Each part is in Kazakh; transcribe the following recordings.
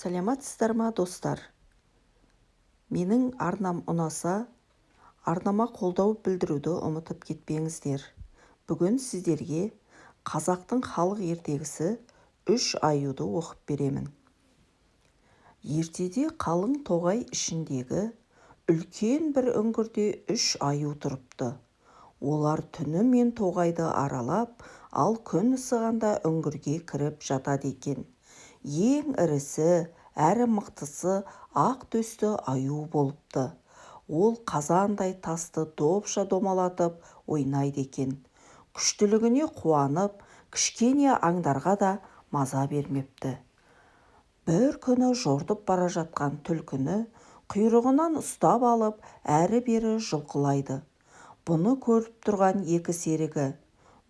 Саламатсыздар ма, достар? Менің арнам ұнаса, арнама қолдау білдіруді ұмытып кетпеңіздер. Бүгін сіздерге қазақтың халық ертегісі «Үш аюды» оқып беремін. Ертеде қалың тоғай ішіндегі үлкен бір үңгірде үш аю тұрыпты. Олар түнімен тоғайды аралап, ал күн ысығанда үңгірге кіріп жатады екен. Ең ірісі әрі мықтысы ақ төсті аю болыпты. Ол қазандай тасты допша домалатып ойнайды екен. Күштілігіне қуанып, кішкене аңдарға да маза бермепті. Бір күні жортып бара жатқан түлкіні құйрығынан ұстап алып, әрі-бері жұлқылайды. Бұны көріп тұрған екі серігі: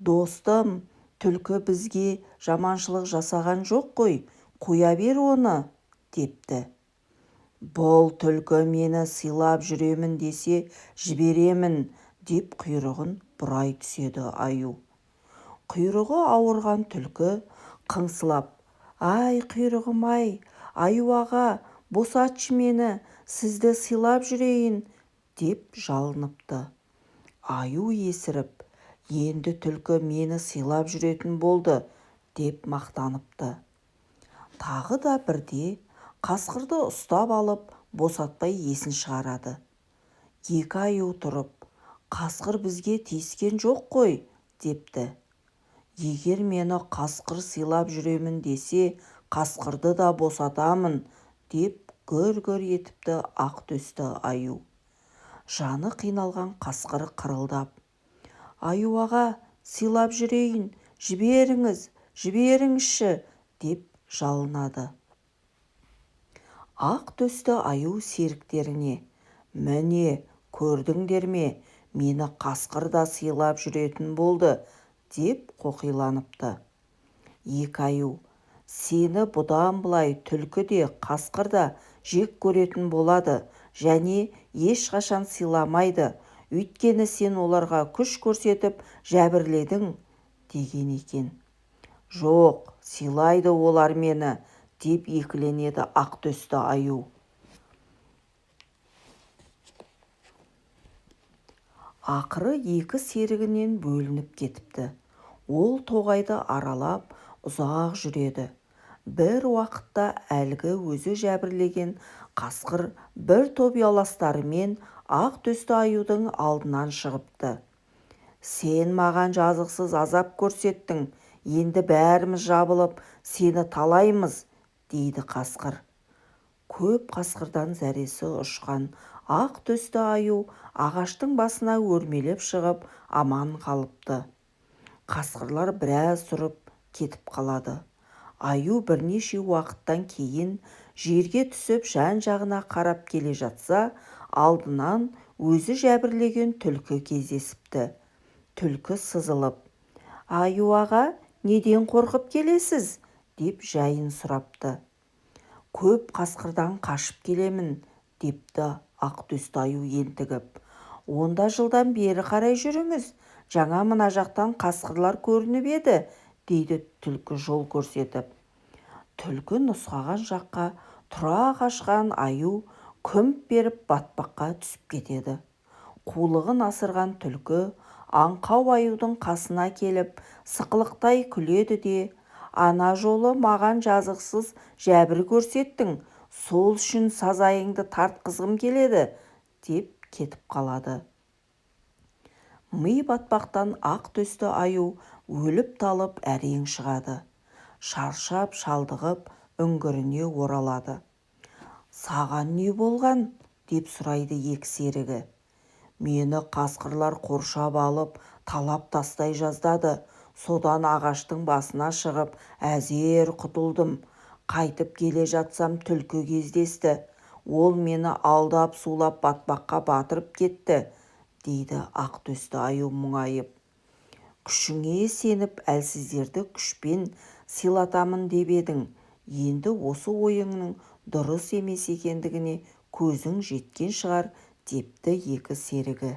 «Достым, түлкі бізге жаманшылық жасаған жоқ қой, қоя бер оны», – депті. «Бұл түлкі мені сыйлап жүремін десе, жіберемін», – деп құйрығын бұрай түседі аю. Құйрығы ауырған түлкі қыңсылап: «Ай, құйрығым-ай, аю аға, босатшы мені, сізді сыйлап жүрейін», – деп жалыныпты. Аю есіріп: «Енді түлкі мені сыйлап жүретін болды», – деп мақтаныпты. Тағы да бірде қасқырды ұстап алып, босатпай есін шығарады. Екі аю тұрып: «Қасқыр бізге тиіскен жоқ қой», – депті. «Егер мені қасқыр сыйлап жүремін десе, қасқырды да босатамын», – деп гүр-гүр етіпті ақ төсті аю. Жаны қиналған қасқыр қырылдап: «Аю аға, сыйлап жүрейін, жіберіңіз, жіберіңізші», – деп жалынады. Ақ төсті аю серіктеріне: «Міне, көрдіңдер ме, мені қасқыр да сыйлап жүретін болды», – деп қоқиланыпты. Екі аю: «Сені бұдан былай түлкі де, қасқыр да жек көретін болады және ешқашан сыйламайды, өйткені сен оларға күш көрсетіп жәбірледің», – деген екен. «Жоқ, сыйлайды олар мені», – деп екіленеді ақ төсті аю. Ақыры екі серігінен бөлініп кетіпті. Ол тоғайды аралап ұзақ жүреді. Бір уақытта әлгі өзі жәбірлеген қасқыр бір топ ұяластарымен ақ төсті аюдың алдынан шығыпты. «Сен маған жазықсыз азап көрсеттің, енді бәріміз жабылып сені талаймыз», – дейді қасқыр. Көп қасқырдан зәресі ұшқан ақ төсті аю ағаштың басына өрмелеп шығып, аман қалыпты. Қасқырлар біраз тұрып кетіп қалады. Аю бірнеше уақыттан кейін жерге түсіп, жан-жағына қарап келе жатса, алдынан өзі жәбірлеген түлкі кездесіпті. Түлкі сызылып: «Аю аға, неден қорқып келесіз?» – деп жайын сұрапты. «Көп қасқырдан қашып келемін», – депті ақ төсті аю ентігіп. «Онда жылдам бері қарай жүріңіз, жаңа мына жақтан қасқырлар көрініп еді», – дейді түлкі жол көрсетіп. Түлкі нұсқаған жаққа тұра қашқан аю күмп беріп батпаққа түсіп кетеді. Қулығын асырған түлкі аңқау аюдың қасына келіп, сықылықтай күледі де: «Ана жолы маған жазықсыз жәбір көрсеттің, сол үшін сазайыңды тартқызғым келеді», – деп кетіп қалады. Ми батпақтан ақ төсті аю өліп-талып әрең шығады. Шаршап-шалдығып үңгіріне оралады. «Саған не болған?» – деп сұрайды екі серігі. «Мені қасқырлар қоршап алып, талап тастай жаздады. Содан ағаштың басына шығып, әзер құтылдым. Қайтып келе жатсам, түлкі кездесті. Ол мені алдап-сулап батпаққа батырып кетті», – дейді ақ төсті аю мұңайып. «Күшіңе сеніп, әлсіздерді күшпен сыйлатамын деп едің, енді осы ойыңның дұрыс емес екендігіне көзің жеткен шығар», – депті екі серігі.